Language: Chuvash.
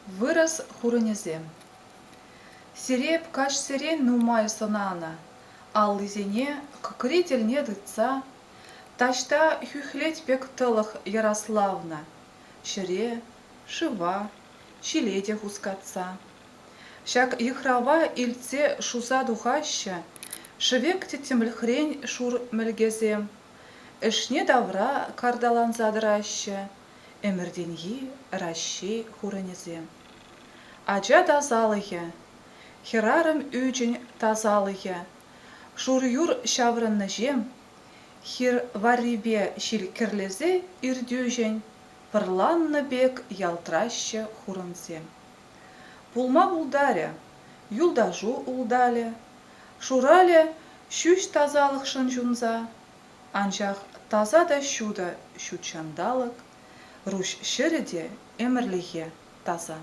Вырӑс хурӑнӗсем. Сире эп каҫсерен нумай сӑнанӑ, аллисене кӑкри тӗлне тытса, таҫта хӳхлет пек тӑлӑх Ярославна, ҫӗре, шыва, ҫиле те хускатса. Ҫак йыхрава илтсе шуса тухаҫҫӗ шӗвек тӗттӗмлӗхрен шур мӗлкесем, ӗшне тавра карталанса тӑраҫҫӗ ӗмӗртенхи Раҫҫей хурӑнӗсем. Ача тасалӑхӗ, хӗрарӑм ӳчӗн тасалӑхӗ, шур юр ҫаврӑннӑҫем хир варрипе ҫил кӗрлесе иртӳҫӗн пӑрланнӑ пек ялтраҫҫӗ хурӑнсем. Пулма пултарӗ, юлташу улталӗ, шуралӗ ҫӳҫ тасалӑхшӑн ҫунса, анчах таса та ҫутӑ ҫутҫанталӑк, Руҫ ҫӗрӗ те ӗмӗрлӗхе таса.